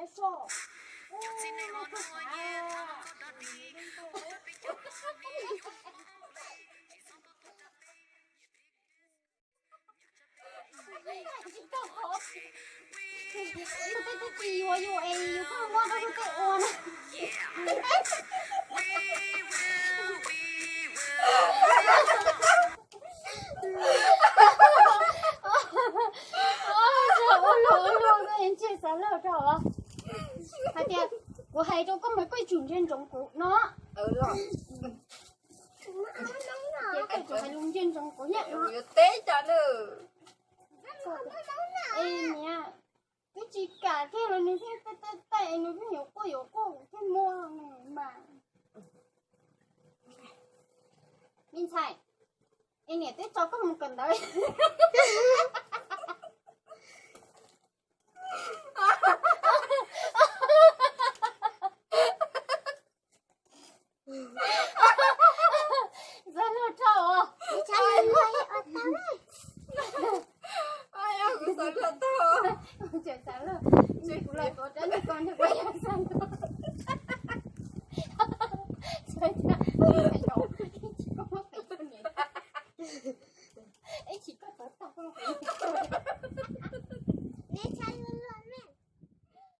Tej tug tsis yuav yus es yus pheej muab rau tej ua na. Ua luag ua luag, ntshe xav lawm rau os. Hais tias kuv hais rau koj mas koj tsum ntsia ntsoov kuv no. Ces koj tsum hais lus ntsia ntsoov kuv na. Yuav teb cas na. Es niam, twb tsis kam kiag los nws thiaj taij taij taij, nws pheej yuav quaj yuav quaj kuv thiaj muab nws mas. Me ntxhais, es niam twb tso koj mus kawm ntawv. Xav luag rau os. Kuv xav luag tau. Kuv los tuav rab niag ko nrog koj yog xav.